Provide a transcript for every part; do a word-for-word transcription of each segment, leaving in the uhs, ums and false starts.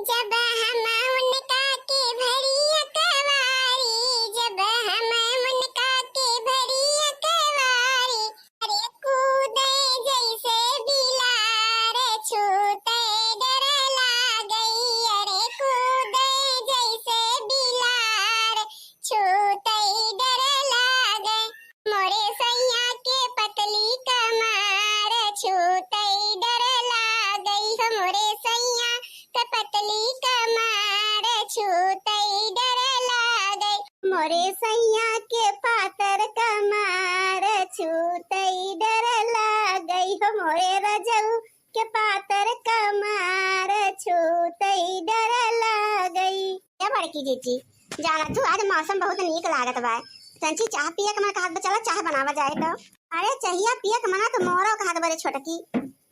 जब हम उनका के भरी अकवारी, जब हम उनका के भरी अकवारी, अरे कूदे जैसे बिलार, छूते डर लागई, अरे कूदे जैसे बिलार, छूते डर लागई। मोरे सैया के पतली कमार, छूते डर लागई हो, मोरे सैया के पतली कमार, छूते डर लागई। मोरे सैया के पातर कमार, छूते डर लागई हो, मोरे रजऊ के पातर कमार, छूते डर लागई। ए बड़की जिज्जी, जाना तू आज मौसम बहुत नीक लागत बा, तंची चाह पिए के मन कहत बा, चला चाह बनावा जाए तो। अरे चहिया पिए के मना तो मोरो कहत बा रे छोटकी,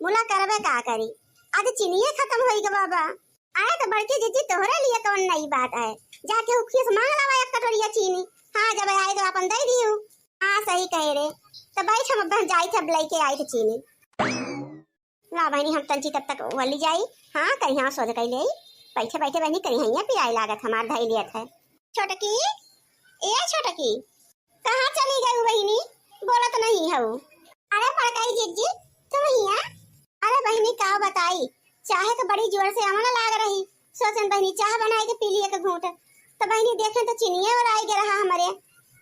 मुला करबे का करी, आज चीनिये खत्म होई ग बाबा। अरे तो बड़की जिज्जी तोहरे लिए कौन नई बात है, जाके उखिया से मांग लावा एक कटोरिया चीनी। हाँ जब आए तो अपन दे दियो। हाँ सही कहे रे, तो बैठ हम अब जाई थे अब लेके आई थे चीनी। ला बहिनी, हम तंची तब तक वली जाई। हाँ, करिहाँ सोध कई लेई। बैठे बैठे बहिनी करिहैया पिराई लागत हमार धई लियत है। छोटकी, ए छोटकी, कहाँ चली गई बहिनी? बोलत नहीं हऊ। अरे बड़काई जिज्जी, तुम हिया? अरे बहिनी का बताई, चाहे तो बड़ी जोर से अमन लाग रही। सोचन बहिनी चाह बनाए के पी लिए के घूंट, तो बहिनी देखे तो चीनिये और आई गे रहा हमरे।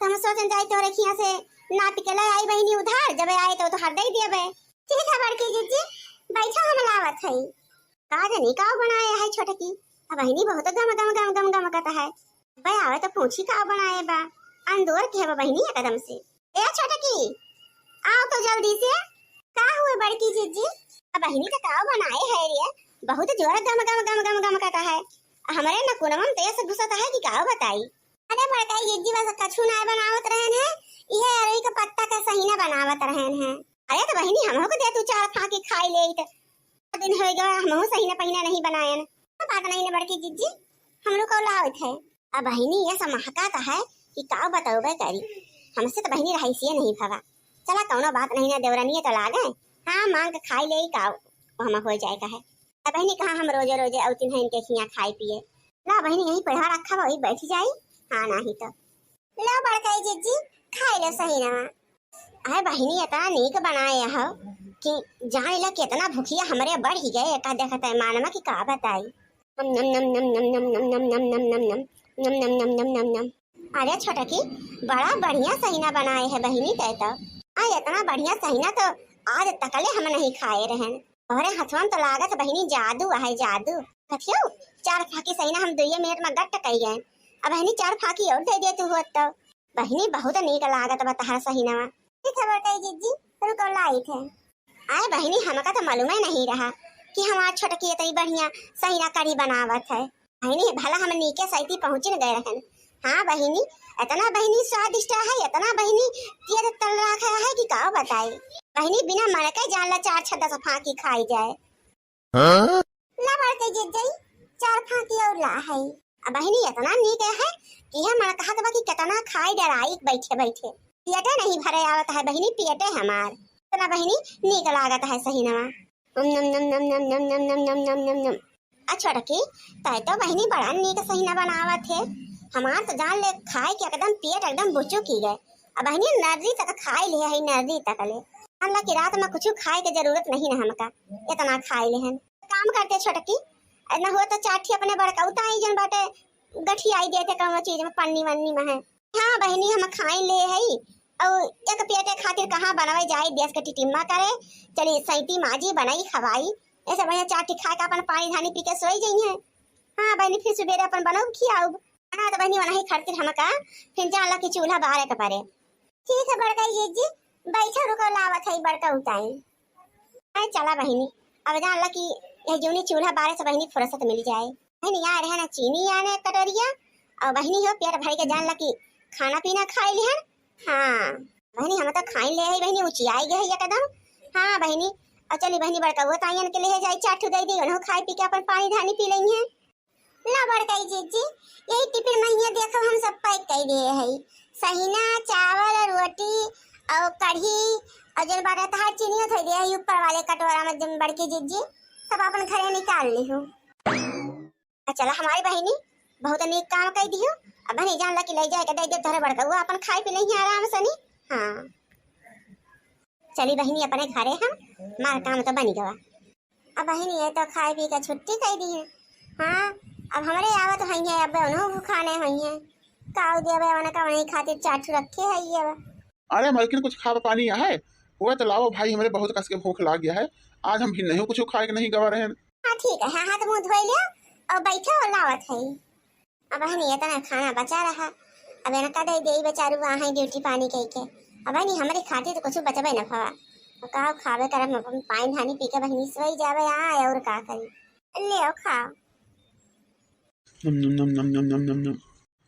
तो हम सोचन जाई तोहरे खिया से नाप के ले आई बहिनी उधार, जब आए तो, तो हर दे दिए। ठीक है बड़की जिज्जी, बैठा हम लावत हई। का जानी का बनाए है छोटकी, अब बहिनी बहुत गम गम गम गम गम करता है। बे आवे तो पूछी का बनाए बा, अंदोर के बा बहिनी एकदम से। ए छोटकी, आओ तो जल्दी से। का हुए बड़की जिज्जी? अब बहिनी तो का बनाए है रे, बहुत जोर गम गम गम गम गम करता है। हमरे नकुनवा में तेज घुसता है कि का बताई। अरे बड़काई जिज्जी बस कछु ना बनावत रहन है, इहे अरई के पत्ता का सहीना बनावत रहन है। अरे तो बहिनी हमहू को दे तू चार फांकी खाई लेइत। दिन हो गया हमहू सहीना पहिना नहीं बनायन। तो बात नहीं ना बड़की जिज्जी, हम लोग को लावत है। अब बहिनी ये सब महकात है कि का बतौबे करी, हमसे तो बहिनी रहाइसिए नहीं भवा। चला कौनो बात नहीं ना, देवरनिए तो लागे, हाँ मांग के खाई लेई का हम हो जाए का है। अब बहिनी कहाँ हम रोजे रोजे औतिन है इनके खिया खाए पिए। ला बहिनी यहीं पढ़ा रखा वही बैठ जाई। हाँ नाही तो। लो बड़काई जिज्जी, खाई लो सहीनवा। अरे बहिनी इतना नीक बनाए हो कि जान ला कितना भुखिया हमरे बढ़ ही गए का देखत है मानमा की का बताई। नम नम नम नम नम नम नम नम नम नम नम नम नम नम नम नम नम नम नम। अरे छोटकी, बड़ा बढ़िया सहीना बनाए है बहिनी तै तो। आ इतना बढ़िया सहीना तो आज तकले हम नहीं खाए रहन। तोहरे हथवन तो लागत बहिनी जादू आहे जादू। कथियो, चार फाकी सहीना हम दुइये मिनट में गट्ट कई गए। अब बहिनी चार फाकी और दे दे तू होत तो। बहिनी बहुत नीक लागत बा तहार सहीनवा। ठीक है बड़काई जिज्जी, रुको लाइत है। आए बहिनी, हमका तो मालूम ही नहीं रहा कि हमार छोटकी इतनी बढ़िया सहीना कढ़ी बनावत है। बहिनी भला हम नीके सैती पहुँचिन गए रहन। हाँ बहिनी, इतना बहिनी स्वादिष्ट है, इतना बहिनी तेज तल रखा है कि का बताई। बहिनी बिना मन के जान ला चार छह दस फाकी खाई जाए। हाँ? ला बड़काई जिज्जी, चार फाकी और ला है। अब बहिनी इतना नीक है कि यह मन कहत बा कि कितना खाई डराई बैठे बैठे। पेटे नहीं भरे आवत है बहिनी, पेटे हमार। इतना बहिनी नीक लागत है सहीनवा। नम नम नम नम नम नम नम नम नम नम नम नम। अच्छा रखी, तै तो बहिनी बड़ा नीक सहीना बनावत है। हमार तो जान ले खाए के एकदम पेट एकदम बुचुक ही गए। अब बहिनी नर्री तक खाए ले है, नर्री तक ले। अल्लाह की रात में कुछ खाए के जरूरत नहीं ना हमका, इतना खाए ले हन। काम करते छोटकी, न हो तो चाठी अपने बड़का उताई जन बाटे गठियाई देते कौनो चीज में, पन्नी वन्नी में है। हाँ बहिनी, हम खाई ले हई, और एक पेटे खातिर कहाँ बनवे जाई, देश के टिटिम्मा करे, चली सैती माजी बनाई खवाई, ऐसे बढ़िया चार ठी खा के अपन पानी धानी पी के सोई जाई है। हाँ बहिनी, फिर सुबेरे अपन बनाऊ खियाऊ। हाँ तो बहिनी, वही खातिर हमका फिर जान ला कि चूल्हा बारे के परे। ठीक है बड़का जिज्जी, बैठो रुको, लावत है बड़का उताई। अरे चला बहिनी, अब जान ला कि यह जूनी चूल्हा बारे से बहिनी फुर्सत मिल जाए। बहिनी, यहाँ रहे ना चीनी, यहाँ ने कटोरिया, और बहिनी हो पेट भर के जान ला कि खाना पीना खाई लिहन। हाँ बहिनी, हम तो खाई ले है बहिनी, ऊँची आई गए है एकदम। हाँ बहिनी, और चली बहिनी बड़का वो ताइन के ले जाई, चार ठू दे दी, उन्हों खाई पी के अपन पानी धानी पी लेंगे। ला बड़काई जिज्जी, यही टिफिन में ये देखो हम सब पैक कर दिए है, सहीना, चावल, रोटी और कढ़ी और जन बाटे तहार चीनी धो दिए है ऊपर वाले कटोरा में, जन बड़की जिज्जी सब अपन घरे निकाल ली हूँ। चला हमारी बहिनी, बहुत नीक काम कइ दियो। अब बहिनी जान ला कि लइ जाए के दइ दे तोहरे बड़कउआ, अपन खाइ पी लइहैं आराम से नी। हाँ, चली बहिनी अपने घरे हम, हमार काम तो बनि गवा। अब बहिनी ये तो खाइ पी के छुट्टी कइ दिहैं। हाँ, अब हमरे आवत होइहैं, अब उन्हों भुखाने होइहैं। काउ देबे उनका, उन्हीं खातिर चार ठो रखे है ये अब। अरे मलकिन, कुछ खावा पानी है? हुआ तो लावा भाई, हमरे बहुत कस के भूख लाग गया है। आज हम भी नहीं कुछ खाए के नहीं गवा रहेन। हाँ ठीक है, हाँ हाथ मुँह धोइ लियो अउर बैठो अउर लावत है। अब बहिनी एतना खाना बचा रहा, अब इनका दइ देई, बेचारू वहाँ है ड्यूटी पानी कइ के। अब बहिनी हमरे खातिर तो कुछ बचबे न भवा। अब का खाबे करब, हम अपन पानी धानी पी के बहिनी सोइ जाबे, हाँ अउर का करी। ले आओ खाओ। नम, नम, नम।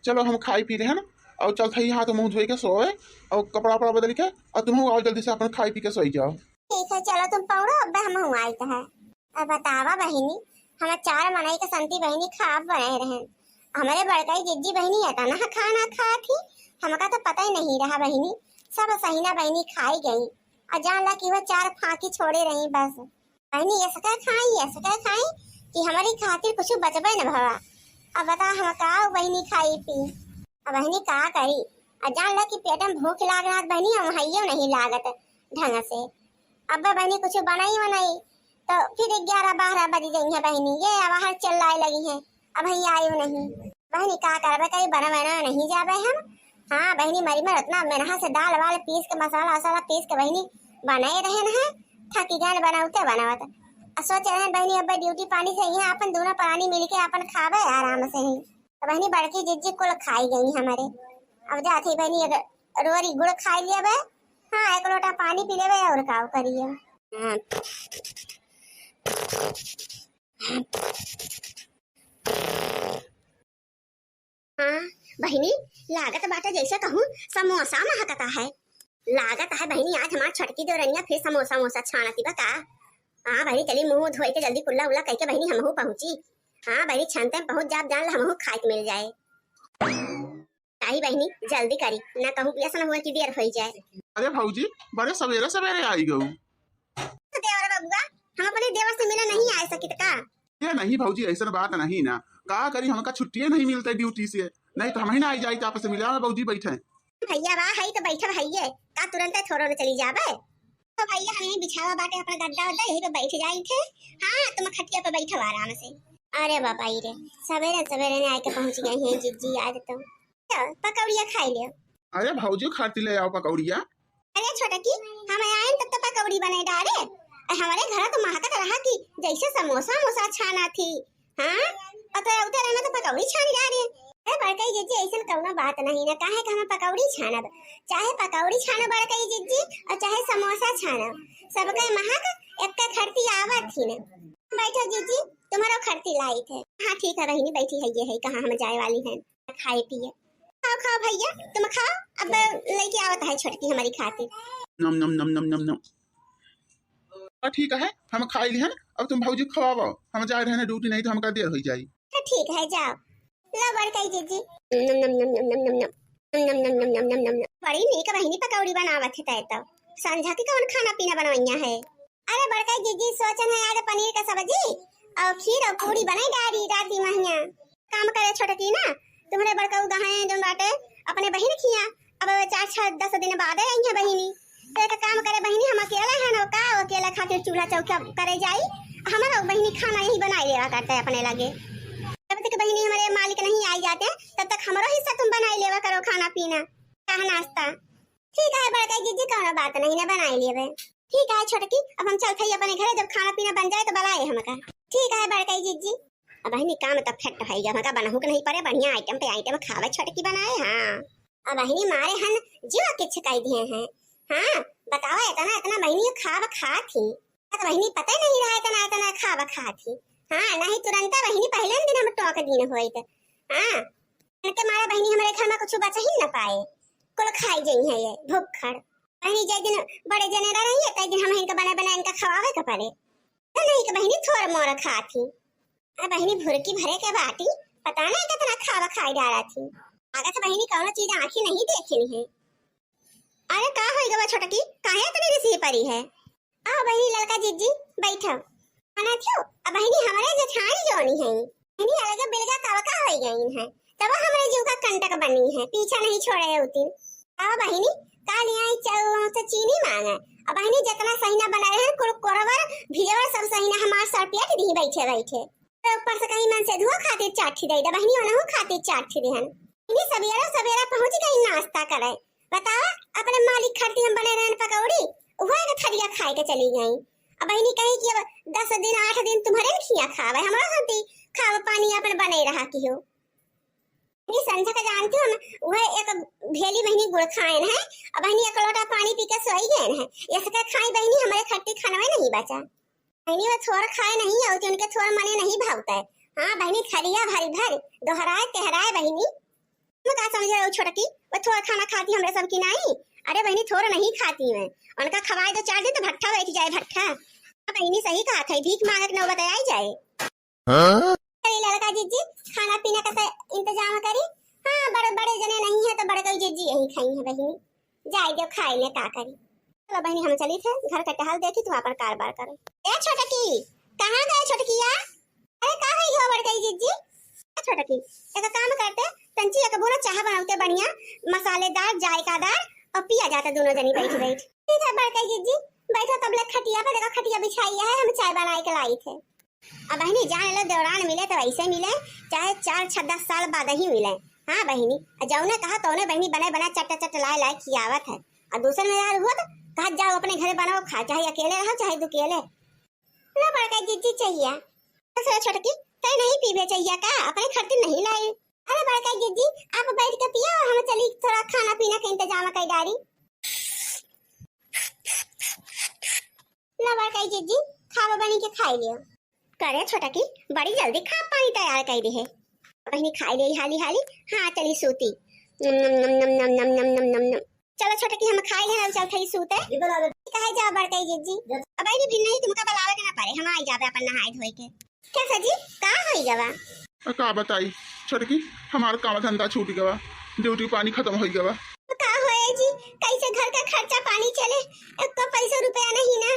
चलो हम खाइ पी लेहेन अउर चलत हई हाथ मुँह धोइ के सोए अउर कपड़ा उपड़ा बदलि के अउर तुमहू आओ जल्दी से अपन खाइ पी के सोइ जाओ। ठीक है, चलो तुम पौड़ो, अब हम आइत है। अब बतावा बहिनी, हम चार मनई के संती बहिनी खाब बनाए रहेन। हमरे बड़कई जिज्जी बहिनी एतना खाना खात ही, हमका तो पता ही नहीं रहा बहिनी। सब सहिना बहिनी खाइ गई अउर जान ला कि वो चार फाँकी छोड़े रही बस। बहिनी, ऐसका खाई, ऐसका खाई कि हमरी खातिर कुछ बचबे न भवा। अब बता, हम का बहिनी खाई पी? अब बहिनी का करी? अब जान ला कि पेट में भूख लाग रहा बहिनी, हम हइयो नहीं लागत ढंग से। अब बहिनी कुछ बनाई वनाई तो फिर ग्यारह बारह बज गई है बहिनी, ये अब हर चिल्लाए लगी है, अब ही आयु नहीं। बहिनी का करबे करी, बना बना नहीं जाबे हम। हाँ बहिनी, मरी मर उतना मेहनत से दाल वाल पीस के, मसाला वसाला पीस के बहिनी बनाए रहेन है, थकी गए बनावते बनावत। आ सोच रहेन बहिनी, अब ड्यूटी पानी से यहाँ अपन दोनों प्राणी मिलके अपन खाबे आराम से ही। तो बहिनी बड़की जिज्जी कुल खाइ गई हमरे। अब जात ही बहिनी एक रोरी गुड़ खाइ लेबे, हाँ एक लोटा पानी पी लेबे अउर का करिए। हाँ। हाँ बहिनी, लागत बाटे जैसे कहूँ समोसा महकता है। लागत है बहिनी, आज हमार छोटकी देवरनिया फिर समोसा वमोसा छानती बा का। हाँ बहिनी, चली मुँह धोइ के जल्दी कुल्ला उल्ला कइके बहिनी हमहू पहुँची। हाँ बहिनी, छनते पहुँच जाब, जान ला हमहू खाए के मिल जाए। ताही बहिनी जल्दी करी, ना कहूँ पियास ना हुए कि देर होइ जाए। अरे भौजी, बड़े सवेरे सवेरे आई गऊ। तो देवर बबुआ, हम अपने देवर से मिले नहीं आए सकित का? ये नहीं भौजी, ऐसन बात नहीं ना। का करी, हमका छुट्टिए नहीं मिलते ड्यूटी से, नहीं तो हम ही ना आई जाइत आपस में मिले। आओ भौजी बैठे। भैया बा, हई तो बैठब हइये, का तुरंते थोड़ो न चली जाबे? तो भैया हम यहीं बिछावा बाटे अपना गद्दा उद्दा, यहीं पे बैठ जाई थे। हाँ, तुम खटिया पे बैठो आराम से। अरे बाबा रे, सवेरे सवेरे ने आके पहुँच गई हैं जिज्जी आज तो। चल, पकौड़िया खाई ले। अरे भौजी खाती ले आओ पकौड़िया। अरे छोटकी, हम आएन तब तो पकौड़ी बनाए डारे। अरे हमारे घर तो महकत रहा कि जैसे समोसा वमोसा छाना थी। हाँ, और तो उधर रहना तो पकौड़ी छानी डारे। अरे बड़कई जिज्जी, ऐसन कौनो बात नहीं ना, काहे कि हम पकौड़ी छानब, चाहे पकौड़ी छानो बड़कई जिज्जी और चाहे समोसा छानो, सबके महक एक खरती आवत थी ना। बैठो जिज्जी, तुम्हारो खरती लाई थे। हाँ ठीक है बहिनी, बैठी है, ये है कहाँ हम जाए वाली हैं। खाए पिए। खाओ, खाओ भैया, तुम खाओ, अब लेके आवत है छोटकी हमारी खातिर। नम, नम, नम, नम, नम, नम। हाँ, ठीक है, हम खाई लिहन, अब तुम भौजी खवाओ, हम जाए रहने ड्यूटी, नहीं तो हमका देर होइ जाई। हाँ, ठीक है, जाओ। लो बड़कई जिज्जी। नम, नम, नम, नम। बड़ी नीक बहिनी पकौड़ी बनावत है तै तो। संझा के कौन खाना पीना बनवैया है? अरे बड़कई जिज्जी, सोचन है आज पनीर का सब्जी और खीर और पूड़ी बनाई डारी राती महिया। काम करे छोटकी ना, तुम्हरे बड़कऊ गए हैं जोन बाटे अपने बहिन खिया, अब चार छह दस दिन बाद आई है बहिनी। तो एक काम करे बहिनी, हम अकेले हैं ना का, अकेले खातिर चूल्हा चौका करे जाई, हमारा बहिनी खाना यही बनाई लेवा करते अपने लगे। जब तक बहिनी हमारे मालिक नहीं आई जाते, तब तक हमारा हिस्सा तुम बनाई लेवा करो खाना पीना, चाह नाश्ता। ठीक है बड़का जिज्जी, कौनो बात नहीं ना, बनाई लेबे। ठीक है छोटकी, अब हम चलत हई अपने घरे, जब खाना पीना बन जाए तो बुलाए हमका। ठीक है बड़का जिज्जी। अब बहिनी काम तो फिट है, हमका बनहू के नहीं पड़े, बढ़िया आइटम पे आइटम खावे छोटकी बनाए। हाँ, अब बहिनी मारे हन जीवा किछ कई दिए हैं। हाँ, बतावा इतना इतना बहिनी खाब खात ही, तो बहिनी पता ही नहीं रहा इतना इतना खाब खात ही। हाँ, नहीं तुरंत बहिनी पहले दिन हम टोक दिन होइत। हाँ, इनके मारे बहिनी हमारे घर में कुछ बचा ही न पाए, कुल खाई जाई है ये भुक्खड़। बहिनी जय दिन बड़े जने रही है, तय दिन हम इनका बना बना इनका खवावे के पड़े। तो नहीं के बहिनी थोर मोर खात ही। अरे बहिनी भुरकी भरे के बाटी, पता नहीं कितना खावा खाई डाला थी। लागत बहिनी कौनो चीज आँखी नहीं देखी है। अरे का होई गवा छोटकी, काहे इतनी रिसी परी है? आओ बहिनी ललका जिज्जी, बैठो। खाना थियो, अब बहिनी हमारे जेठानी जोनी है। बहिनी अलगे बिलगा तब का होइ गइन है, तब हमरे जीव का कंटक बनी है, पीछा नहीं छोड़े उतिन। अब बहिनी, काल यहाँ चौ से चीनी मांगे। अब बहिनी, जितना सहीना बनाए हैं, कुरकुरवर, भिजवर, सब सहीना हमार सर पेट दी बैठे बैठे। तो ऊपर से कहीं मन से धुओ खातिर चार ठी दे दे बहिनी, ओनहु खातिर चार ठी देहन। बहिनी, सबेरा सबेरा पहुँच गई नाश्ता करे। बतावा, अपने मालिक खरती हम बने रहन पकौड़ी, वह एक थरिया खाए के चली गई। अब बहिनी कही कि अब दस दिन, आठ दिन तुम्हरे खिया खावे, हमरा हती खावा पानी अपन बने रहा कि हो। बहिनी, संझा का जानती हो ना, वह एक भेली बहिनी गुड़ खाएन है, अब बहिनी एक लोटा पानी पी के सोई गए हैं। इसके खाई बहिनी, हमरे खट्टी खानवे नहीं बचा। बहिनी, वो थोर खाए नहीं होती, उनके थोर मने नहीं भावता है। हाँ बहिनी, थरिया भरी भरी दोहराए तेहराए बहिनी। मैं का समझ रहे हो छोटकी, वो थोर खाना खाती हमरे सब की नाई? अरे बहिनी, थोर नहीं खाती मैं, उनका खवाए दो चार दिन तो भट्ठा बैठ जाए, भट्ठा। हाँ बहिनी, सही कहा था, भीख मांगे के नौबत आई जाए। हाँ? अरे लड़का जिज्जी, खाना पीना का तो इंतजाम करी। हाँ, बड़े बड़े जने नहीं है तो बड़कई जिज्जी यही खाई है बहिनी, जाए दो खाए ले का करी। चलो बहिनी, हम चली थे घर का टहल देखी, तू अपन कारबार करो। ए छोटकी, कहाँ गए छोटकिया? अरे का है हो बड़कई जिज्जी? ए छोटकी, एक काम करते, तंची एक बोरा चाह बनाते बढ़िया, मसालेदार, जायकादार, और पिया जाता दोनों जनी बैठ बैठ। ठीक है बड़कई जिज्जी, बैठो तब ले खटिया पे, देखो खटिया बिछाई है, हम चाय बनाए के लाई थे। अब बहिनी जान लो, दौरान मिले तो ऐसे मिले, चाहे चार छह दस साल बाद ही मिले। हाँ बहिनी, जौने कहा तौने बहिनी बने बना चट चट लाए लाए खियावत है। और दूसर में यार हुआ तो कहा जाओ अपने घरे बनाओ खाओ, चाहे अकेले रहो चाहे दुकेले। ना बड़का जिज्जी चाहिए। दूसरा छोटकी, तय नहीं पीबे चाहिए का? अपने खरती नहीं लाई। अरे बड़का जिज्जी, आप बैठ के पियो, हम चली थोड़ा खाना पीना के इंतजाम कर डारी। ला बड़का जिज्जी, खावा बनी के खाई लियो। करे छोटकी, बड़ी जल्दी खा पानी तैयार कर दी है। बहिनी खाई ले हाली हाली, हाँ चली सूती। नम नम नम नम नम नम नम नम नम नम। चलो छोटकी, हम खाई ले, हम चल थई सूते। कहे जाओ बड़का जिज्जी। अब बहिनी भी नहीं, तुमका बुलावे के ना पड़े, हम आई जाबे अपन नहाए धोए के। कैसा जी, का होई गवा? आ, का बताई छोटकी, हमार काम धंधा छूट गवा, ड्यूटी पानी खत्म होई गवा। का होए जी, कैसे घर का खर्चा पानी चले, एको पैसा रुपया नहीं ना।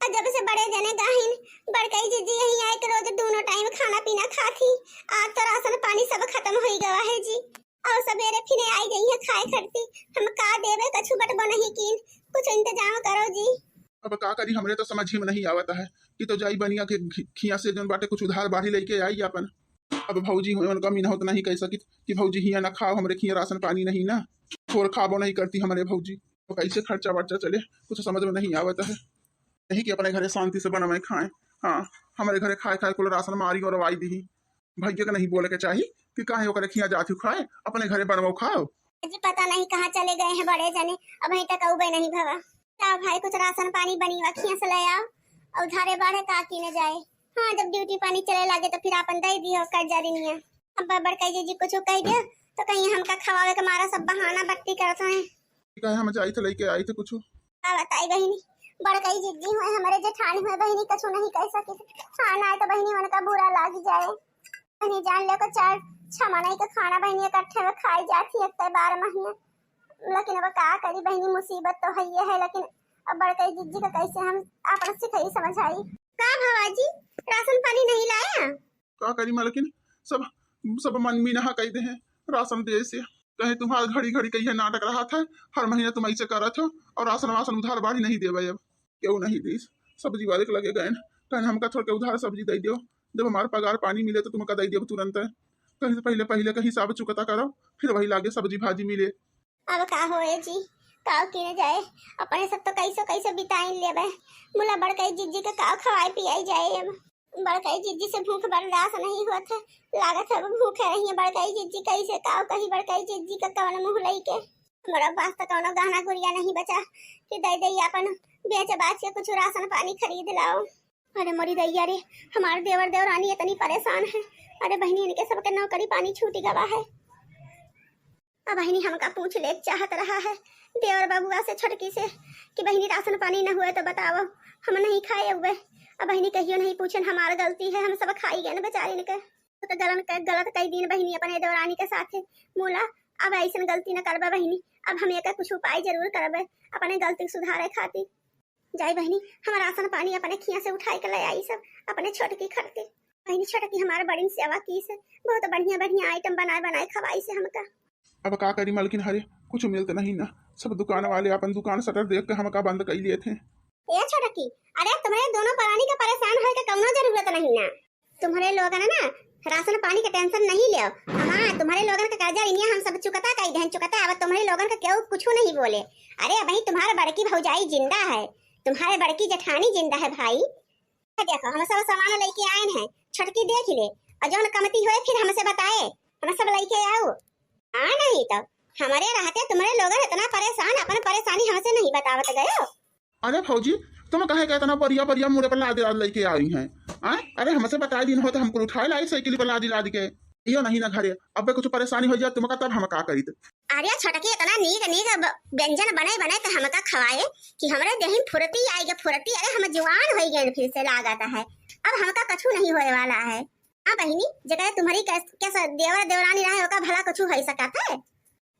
और जब से बड़े जने गाहिन, बड़कई जिज्जी यहीं आए के रोज दोनों टाइम खाना पीना खाती, आज तो राशन पानी सब खत्म होई गवा है जी। और सबेरे फिने आई गई है खाए खरती, हम का देवे, कछु बटबो नहीं कीन, कुछ इंतजाम करो जी। अब का करी, हमरे तो समझ ही में नहीं आवत है कि तो जाई बनिया के खि-, खिया से जौन बाटे कुछ उधार बाढ़ी लेके आई अपन। अब भौजी हुए उनका मिनहत नहीं कह सकित कि भौजी हिया ना खाओ, हमरे खिया राशन पानी नहीं ना, थोर खाबो नहीं करती हमरे भौजी। तो कैसे खर्चा वर्चा चले, कुछ समझ में नहीं आवत है। यही कि अपने घरे शांति से बनवे खाए। हाँ, हमरे घरे खाए खाए कुल राशन मारी और रवाई दी। भैया के नहीं बोले के चाही कि काहे ओकरे खिया जात हु खाए, अपने घरे बनवाओ खाओ। जी पता नहीं कहाँ चले गए हैं बड़े जने, अबहीं तक अउबे नहीं भवा। लाओ भाई, कुछ राशन पानी बनिवा खिया से ले आओ, और उधारे बाढ़े का किने जाए। हाँ, जब ड्यूटी पानी चले लागे तो फिर आपन दे दियो कर्जा रिनिया। अब बड़का जिज्जी कुछ कह दिया तो कहीं हमका खवावे के मारा सब बहाना बट्टी करत हैं। ठीक है, हम जाई थे लेके आई थे कुछ। का बताई बहिनी, बड़कई जिज्जी हुए, हमरे जेठानी हुए बहिनी, कछु नहीं कह सकी। हाँ, ना तो बहिनी उनका बुरा लाग जाए। बहिनी जान लो, को चार छह मनई के खाना बहिनी इकट्ठे में खाई जाती है एक बार महीने। लेकिन अब का करी बहिनी, मुसीबत तो है ये है, लेकिन अब बड़कई जिज्जी का कैसे हम आपन सिखाई समझाई? का भवाजी, राशन पानी नहीं लाया? का करी मालकिन, सब, सब मन मीनहा कह दे हैं राशन दे से। कहे तुम्हार घड़ी घड़ी कहिए नाटक रहा था, हर महीना तुम ऐसे करत हो और राशन वासन उधार बाढ़ी नहीं देवे। अब क्यों नहीं दीस, सब्जी वाले के लगे गए, कहने हमका थोड़ के उधार सब्जी दे दियो, जब हमार पगार पानी मिले तो तुमका दे दियो तुरंत। कहीं से पहले, पहले का हिसाब चुकता करो, फिर वही लागे सब्जी भाजी मिले। अब का होए जी, का किने जाए, अपने सब तो कैसो कैसो बिताइन लेबे, मुला बड़कई जिज्जी के का खवाए पियाई जाए। अब बड़कई जिज्जी से भूख बर्दाश्त नहीं होत है, लागत है अब भूखे रहिए बड़कई जिज्जी, कैसे का कही बड़कई जिज्जी का कवन मुँह लइके। हमरा पास तो कौनो गहना गुरिया नहीं बचा कि दे दे अपन बेच बाच के कुछ राशन पानी खरीद लाओ। अरे मोरी दैया रे, हमार देवर देवरानी इतनी परेशान है। अरे बहिनी, इनके सबके नौकरी पानी छूटी गवा है। अब बहिनी हमका पूछ ले चाहत रहा है देवर बबुआ से, छोटकी से, कि बहिनी राशन पानी न हुए तो बताओ, हम नहीं खाए हुए। अब बहिनी कहियो नहीं पूछन, हमार गलती है, हम सब खाई गए न बेचारिन के। तो गलन के गलत कई दिन बहिनी अपने देवरानी के साथे। मोला अब ऐसन गलती न करबे बहिनी, अब हम एक कुछ उपाय जरूर करबे अपने गलती सुधारे खातिर। जाई बहिनी, हम राशन पानी अपने खिया से उठाई के ले आई सब अपने छोटकी खरते। बहिनी छोटकी हमार बड़ी सेवा कीस, बहुत बढ़िया बढ़िया आइटम बनाए बनाए खवाइस हमका। अब का करी मलकिन, हरे कुछ मिलत नहीं ना, सब दुकान वाले अपन दुकान शटर देख के हमका बंद कई लेत हैं। ए छोटकी, अरे तुम्हरे दोनों परानी का परेशान होए के कौनो जरूरत नहीं ना। तुम्हरे लोगन ना राशन पानी का टेंशन नहीं लेव। हाँ, तुम्हरे लोगन का कर्जा रिनिया हम सब चुकता कई देहन, चुकता। अब तुम्हरे लोगन का केहू कुछ नहीं बोले। अरे अबही तुम्हार बड़की भौजाई जिंदा है, तुम्हारे बड़की जेठानी जिंदा है भाई। देखो हम सब सामान लेके आए हैं, छोटकी देख ले, और जौन कमती होए फिर हमसे बताए, हम सब लेके आओ। हाँ नहीं तो हमारे रहते तुम्हरे लोगन इतना परेशान, अपन परेशानी हमसे नहीं बतावत गयो। अरे भौजी, तुम काहे के इतना बढ़िया बढ़िया मुड़े पर लाद लाद लेके आई हैं? आय? अरे हमसे बताए दिन होत हम कुल उठाए लाई साइकिल पर लादी लाद के। इयो नहीं ना घरे, अब कुछ परेशानी हो जाए तुमका तब हम का करीत। अरे छोटकी इतना नीक नीक ब-, व्यंजन बने बने तो हमका खवाए कि हमरे देहिन फुर्ती आए गे फुर्ती। अरे हम जवान हो गए फिर से लागत है, अब हमका कछु नहीं होए वाला है। हाँ बहिनी, जेकर तुम्हरी कैस-, कैसा देवर देवरानी रहे ओका भला कछु हो सकत है।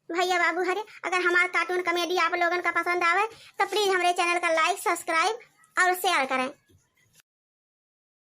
भैया बाबू हरे, अगर हमार कार्टून कॉमेडी आप लोगन का पसंद आवे तो प्लीज हमरे चैनल का लाइक, सब्सक्राइब और शेयर करें।